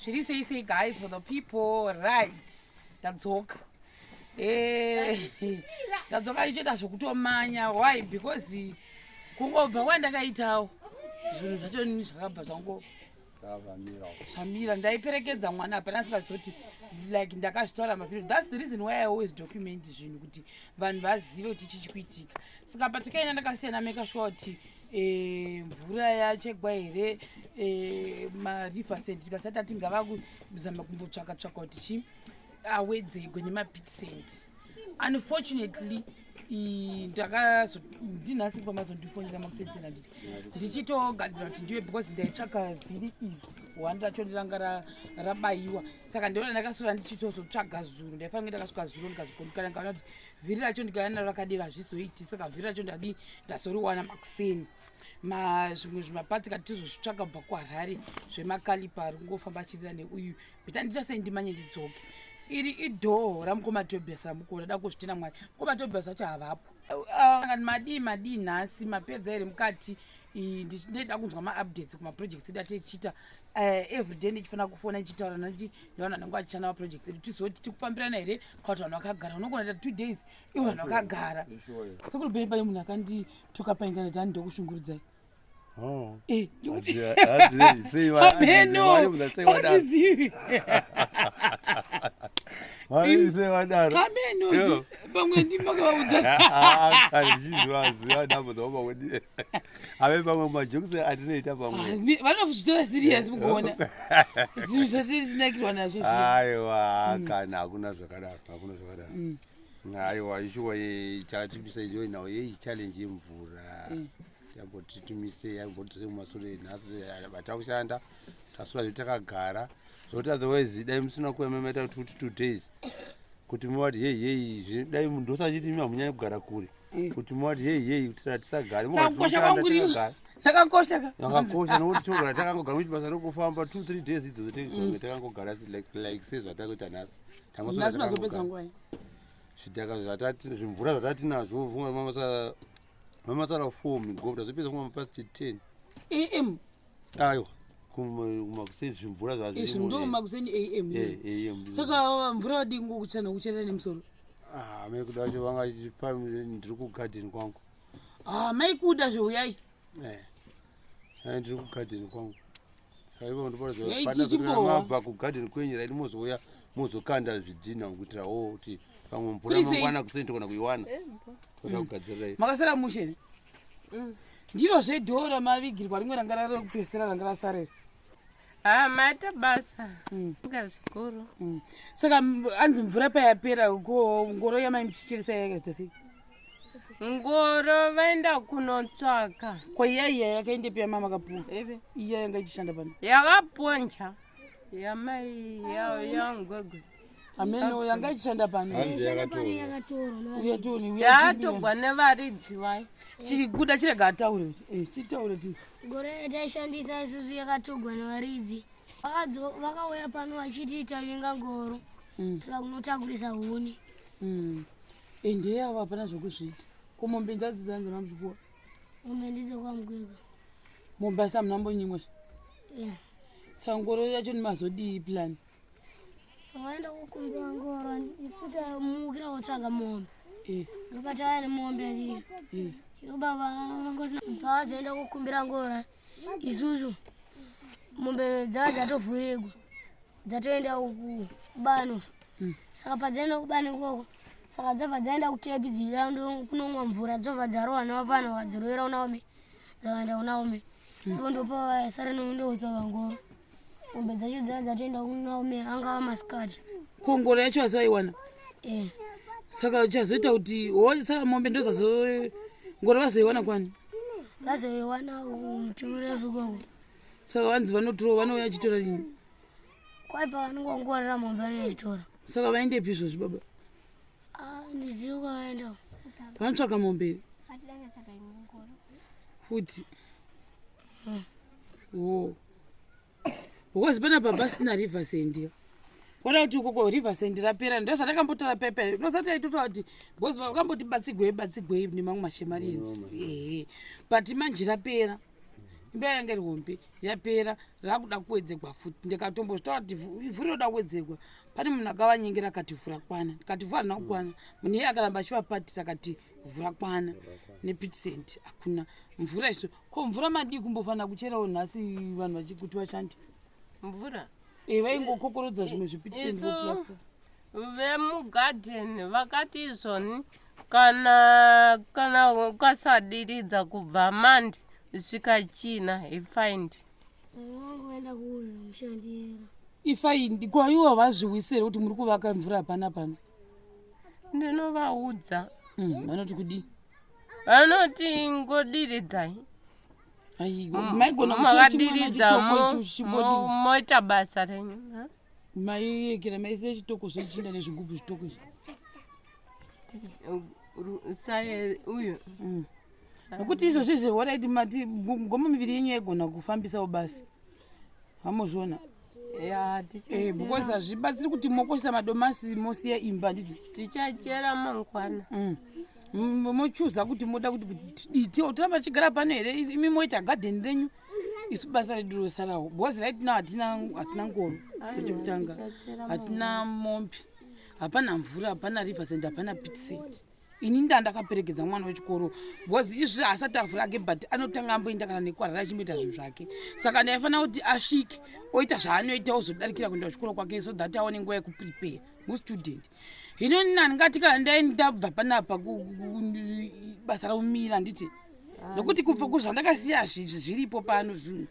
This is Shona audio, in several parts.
Zviri sei sei guys for the people right. Tadzoka. Eh, tadzoka ichoita zvokutomanya why because kungobva kwandakaitawo zvinhu zvacho nini zvakabva zvango zvamira ndaiperekedza mwana hapana asingazoti like ndakazvitaura mavhideo thats the reason why i always document zvinhu kuti vanhu vazive kuti chichi kuitika saka patikaenda ndakasiyana meka sure kuti eh, mvura yachegwa here eh, mariver sand tikasati tati ngava kuzama kumbotsvaka tsvaka kuti chii awedzegwe nemapitsent unfortunately ndakazo ndinhasi pamazondifonera makusenzena nditi ndichitogadzira kuti ndiwe because ndaitsvaka vhiri iri one racho ndiranga rabayiwa saka ndiona ndakasura ndichitozotsvaga zuro ndaifanira ndakasvika zuro ndikazogondikana ndikaona kuti vhiri racho ndikauya naro rakadero hazvizoiti saka vhiri racho ndadii ndazoriwana makuseni zvimwe zvimapatsi kati tizozvitsvaga kubva kuharare zvemakalipa ari kungofamba achirira neuyu bita ndiita sei ndimanye ndidzoke iri idhoo ramukoma tobias ramukuona da kuzvitina mwari mukoma tobias vacho havapo ah, madii madii nhasi mapedza here mukati ndinoda kunzwa maupdates kumaprojects edu atichiita eh, everyday ndichifanira kufona ndichitaura nati nevanhu vanenge vachishanda maprojects edu tizoti tikufambirana here kana kuti vanhu vakagara unogona ita two days ivo vanhu vakagara sekuri pei pane munhu akandituka paintaneti ani ndokushungurudzai Oh. Eh, Sei va- Ameno. vari munhu sei vadaro? Handizivi. Vari sei vadaro? Ameno. Yo. Pamwe ndimakaudza. Ah, ah, ndichiziva nhamba dzavo pamwe ave pamwe majokisi andinoita pamwe Vanozvitora serious mukuona. Zvinhu zvatiri tinakirwa nazvo zviya. aiwa kana hakuna zvakadaro hakuna zvakadaro aiwa ishuwa chakatibisa iyo nhau yei challenge yemvura yambotitumise yambotise mumasure nhasi batakushanda tasura zvedu takagara zvokuti otherwise dai musina kuema maita kuti 2 days kuti muvati hei hei dai munhu ndosachiti imi hamunyanyi kugara kure kuti muvati hei hei kuti tisagare Saka kukosha kwangu Ndakakosha ka. yakakosha nokuti togara takangogara muchi basa rokufamba 2 3 days idzodzo tinge takangogara like sezvatakaita nhasi. Tangoswera Nhasi mazopedza takangogara. nguva iyi. Zvidhaka zvatati zvimvura zvatatinazvo funga mamasara 4 migova tazopedza funga mapast 10. AM. Aiwa, kumakuseni zvimvura Izvi ndo makuseni AM. Zvazviri. Saka mvura vadii ngokuchana kucherera nemusoro. Mai kuda vacho vanga chipa ndiri kugadheni kwangu. Ah, maikuda zveuyai. Eh. Eh, ndiri kugadheni kwangu saka ivo Yai, tichimbowa. mabva kugadheni kwenyu raiti mozouya mozokanda zvidhina kuitira wo kuti pamwe mvura Kuri sei? mangwana kuseni togona kuiwana toda kugadzirirai. Makasara mushe here? Ndiro zvedhoo ramavigirwa rimwe ranga rakupedzisira ranga rasarira. Ha, maita basa nga zvikuru. Saka anzi mvura payapera ko ngoro yamai muchicheresa yakaita sei? Ngoro vaenda kunotsvaka. Ko iya iya yakaendepi yamama kapuwa? Ivi? Iya yanga ichishanda pano. Yakaponja yamai yangwegwe. Ameno yanga ichishanda pano. Hanzi yakatorwa. Yakatorwa. Uya tione uya. Yatogwa nevaridzi vayo. Chikuda chirega ataure. Eh, chitaure tinzi. Ngoro yataishandisa isusu yakatogwa nevaridzi. Vakauya pano vachiti tavinga ngoro. Toda kunotakurisa huni. Ende ava hapana zvokuzviita. Ko mombe ndzadzidzanzi mamuchipuwa? Mombe ndidzekwamugwegwe. Mombe asi hamuna mbonyimwa. Yeah. Saka ngoro yacho nimazodii plan? Vakaenda kukumbira ngoro isu tamukira kotsvaga mombe. Ndopatauya nemombe ndiyo. Ivo baba vangosina pavazoenda kukumbira ngoro isusu mombe dzava dzatovhurigwa dzatoenda uku kubani. Saka padzaenda kubani ikoko saka dzabva dzaenda kutepi dzida kunomwa mvura dzobva dzarohwa nevapana vakadzirovera kunaome dzakaenda kunaome. Ivo ndopavasara nondotsvaga ngoro. Mombe dzacho dzava dzatoenda kunaome angava masikati. Ko ngoro yacho asi vaiwana? Eh. Saka chazoita kuti ho saka mombe ndodzazo ngoro vazoiwana kwani? Vazoiwana muti murefu ikoko. Saka vanzi vanotora vanouya vachitora rini? Kwai pavanongongorera mombe vanoitora. Saka vaendepi izvozvi baba? Ah, ndizivi kwavaenda. Vanotsvaka mombe here? Futi. Wo. Because panapa pasina river sand. Kuona kuti ukoko river sand rapera ndo zvatakambotaura pepe. Unosati aitotaura kuti because vakamboti batsigwei batsigwei nemamwe mashamarians. Ehe. But manje rapera. Imba yanga iri hombe yapera rakuda kuwedzegwa futi ndikatombozvitaura kuti ivhu rinoda kuwedzegwa pane munhu akavanyengera akati vhu rakwana ndikati vhu harina kukwana munhu iye akaramba achivapatisa akati vhu rakwana nepicent hakuna mvura isu ko mvura madii kumbofanira kucherawo nhasi vanhu vachikuti vashande mvura e vaingokokorodza zvimwe zvipicent Isu- voplasta vemugadheni vakati izvoni kana kana ukasadiridza kubva mandi kusvika china ifind Saka vangoenda kumushandira. ifaindi kwaiwa vazviwisere kuti muri kuvaka mvura hapana pano ndinovaudza Vanoti kudii? Vanoti ngodiridzai. Aiwa, maigona kusiya chimwana Makadiridza chitoko ichi uchingodiridzwa. moita basa renyu ha? Maiekera maisiya chitoko zvechinda nezvigubhu zvitoko izvi. Saye uyu. Nokuti izvozvi izvi horaiti mati migoma miviri yenyu yaigona kufambisawo basi. Hamozviona? Ya, Eh, because hazvibatsiri kuti mokoshesa madomasi mosiya imba handiti? Tichachera mangwana. Mochuza kuti moda kuti tidii toramba tichigara pano here imi moita gadheni renyu isu basa redu rosarawo because right now hatina hatina ngoro chekutanga hatina mombe hapana mvura hapana river and hapana pitset ini nda ndakaperekedza mwana wechikoro because izvi asati avhura ake but anotanga amboenda kana nekwarara achimboita zvinhu zvake saka ndaifanira kuti asvike oita zvaanoita ozodarikira kuenda kuchikoro kwake so that aone nguva yekuprepare mustudent hino nini handingati kana ndai ndabva panapa basa raumira handiti nokuti kubva kuzvandakasiya zviripo pano zvinhu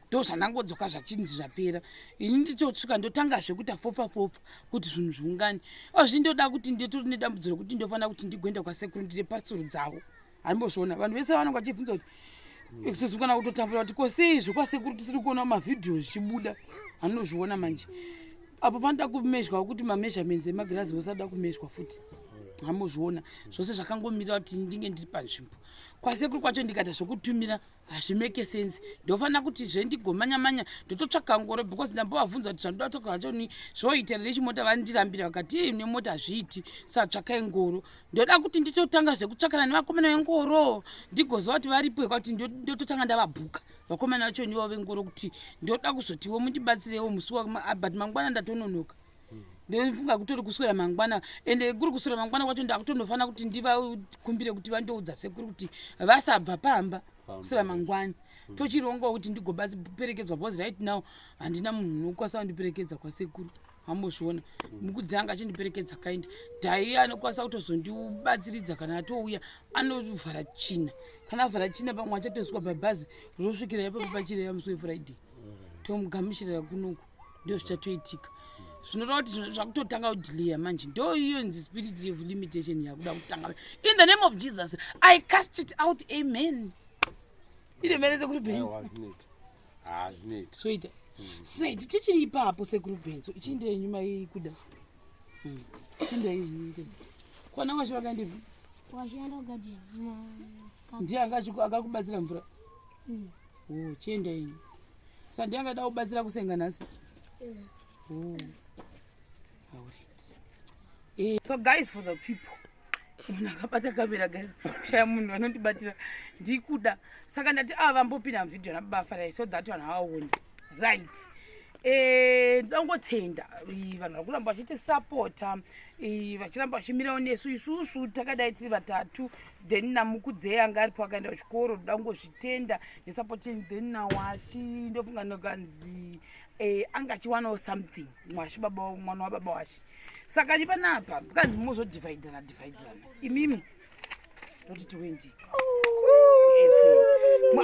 ndo zvandangodzoka zvachinzi zvapera ini nditosvika ndotangazve kuita fofa fofa kuti zvinhu zviungane ozvi ndoda kuti nditori nedambudziko rekuti ndofanira kuti ndigoenda kwasekuru ndine pasuru dzavo handimbozviona vanhu vese vanonge vachibvunza kuti excuse kana kutotambura kuti ko sei zvekwasekuru tisiri kuona mavhidhiyo zvichibuda hanozviona manje apo panoda kumezhwa kuti mameasurements emagirazi ose anoda kumezhwa futi hamozviona zvose zvakangomira kuti ndinge ndiri panzvimbo kwasekuru kwacho ndikaita zvekutumira hazvimeke sense ndofanira kuti zve ndigomanya-manya ndototsvaka ngoro because ndambovabvunza kuti zvandoda kutsvaka zvacho ni zvoita here nechimota vandirambira vakati ii nemota hazviiti sa tsvakai ngoro ndoda kuti nditotanga zvekutsvakana nevakomana vengoro ndigoziva kuti varipo kuti ndototanga ndavabhuka vakomana vacho nivo vengoro kuti ndoda kuzotiwo mundibatsirewo musi wa but mangwana ndatononoka ndinofunga kutori kuswera mangwana ende kuri kuswera mangwana kwacho ndakutonofanira kuti ndivakumbire kuti vandoudza sekuru kuti vasabva pamba kuswera mangwana tochirongawo kuti ndigoperekedzwa because right now handina munhu unokwanisa kundiperekedza kwasekuru ambozviona mukudzi anga achindiperekedza kainda dhai anokwanisa kutozondibatsiridza kana atouya anovhara china kana avhara china pamwe achatoswa pabhazi rosvikira ipapo pachireya musi wefriday tomugamuchirira kunoku ndo zvichatoitika zvinoreva kuti zvakutotanga kudhileya manje ndo iyo nzi spirit of limitation yakuda kutanga in the name of Jesus I cast it out amen ine mene sekuru Benzo Hazvinoita. Zvoita saiti tichiri ipapo sekuru Benzo ichiindei nyuma ikuda chiindei yenyu kwana washe vakaendepi Washienda kugadheni. Ndiye anga akakubatsira mvura o chienda yenyu sa ndiye angada kubatsira kusenga nhasi Oh. Alright. So guys for the people munhu akabata kamera guys shaya munhu anondibatira ndikuda saka ndati ava vambopinda muvhidhiyo nabafarai so that vanhu havaoni right ndongotenda vanhu vari kuramba vachitisapota vachiramba vachimirawo nesu isusu takadai tiri vatatu then namukudzei anga aripo akaenda kuchikoro ndoda kungozvitenda nesapoti yenyu then nawashi ndofunga nokanzi anga achiwanawo something mwashi baba mwana wababa washi saka ni panapa kanzi mozodhivhaidhana dhivhaidhana imimi ndoti tiwendi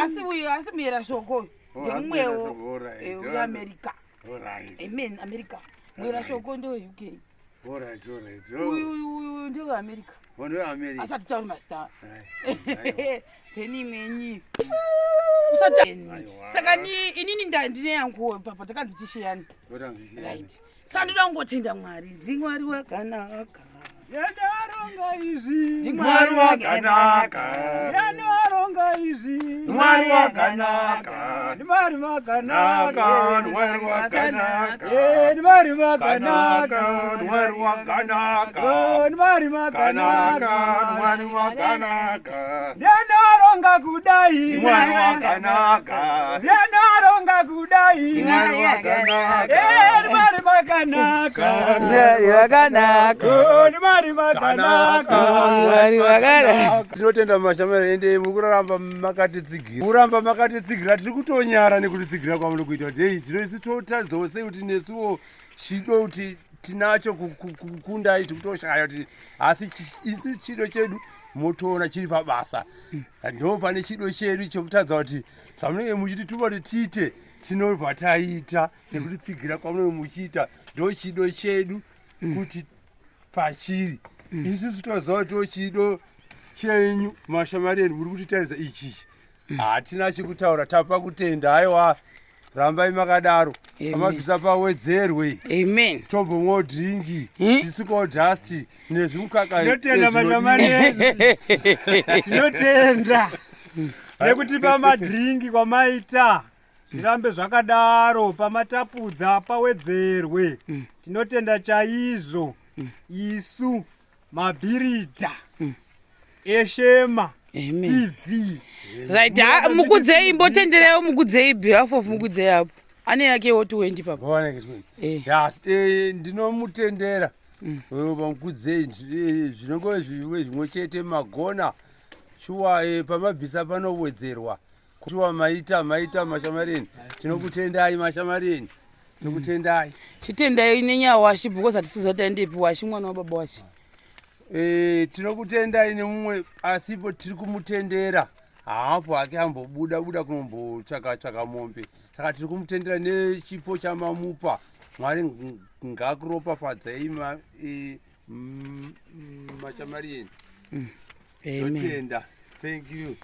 asi uyu asi muyera shoko uyu Oh, ndemumwewo asi muyera shoko, alright. weamerica Alright. amen america muyera shoko ndeweUK Alright, alright. uyu uyu uyu ndeweamerica Oh, ndeweAmerica. asati tauri mazita Right. then imwenyi usati Aiwa. saka ni inini ndine yangu papa takanzi tisheyani right saka ndoda kungotenda Mwari ndiMwari wakanaka Yanaronga izvi ndiMwari wakanaka. Yanaronga izvi Mwari wakanaka. Mwari wakanaka Naka, Mwari wakanaka. Eh, Mwari wakanaka Kanaka, Mwari wakanaka. Oh, Mwari Kanaka, wakanaka Mwari wakanaka. Yanaronga aronga kudai? Mwari wakanaka. Ndiani aronga kudai? Mwari wakanaka. Eh, Mwari makanaka. Mwari wakanaka. Oh, Mwari makanaka. Mwari wakanaka. Tinotenda mashamari ende mukuraramba makatitsigira. Kuramba makatitsigira tiri kutonyara nekutitsigira kwamuri kuita kuti hei zvino isu totadzawo sei kuti nesuwo chido kuti tinacho kukundai tiri kutoshaya kuti asi isu chido chedu motoona chiri pabasa. Ndo pane chido chedu chekutadza kuti zvamunenge muchitituma kuti tiite tinobva taita nekutitsigira kwamunenge muchiita ndo chido chedu kuti pachiri isusu toziva kuti tochido chenyu mashamareni muri kutitarisa ichichi hatina chekutaura tapa kutenda aiwa rambai makadaro Amen. pamabvisa pawedzerwe Amen. tombomwawo dringi tisikawo dust nezvimukaka Tinotenda mashamareni. Tinotenda nekutipa madhiringi kwamaita zvirambe zvakadaro pamatapudza pawedzerwe. Tinotenda chaizvo isu mabhiridha eshema Amen. TV. Right, ha, mukudzei imbotenderewo mukudzei behalf of mukudzei apo. Ane yakewo 20 papo. Eh. Ya ndinomutendera pamukudzei zvinongove zviwe zvimwe chete magona shuwa pamabvisa panowedzerwa shuwa maita maita mashamareni tinokutendai mashamareni tinokutendai. Chitendai nenyaya washi because hatisiziva taendepi washi mwana wababa washi. Tinokutendai nemumwe asipo tiri kumutendera haapo hake ambobuda buda kunombotsvaka tsvaka mombe saka tiri kumutendera nechipo chamamupa mwari ngakuropafadzai mashamareni. Amen. Totenda, thank you.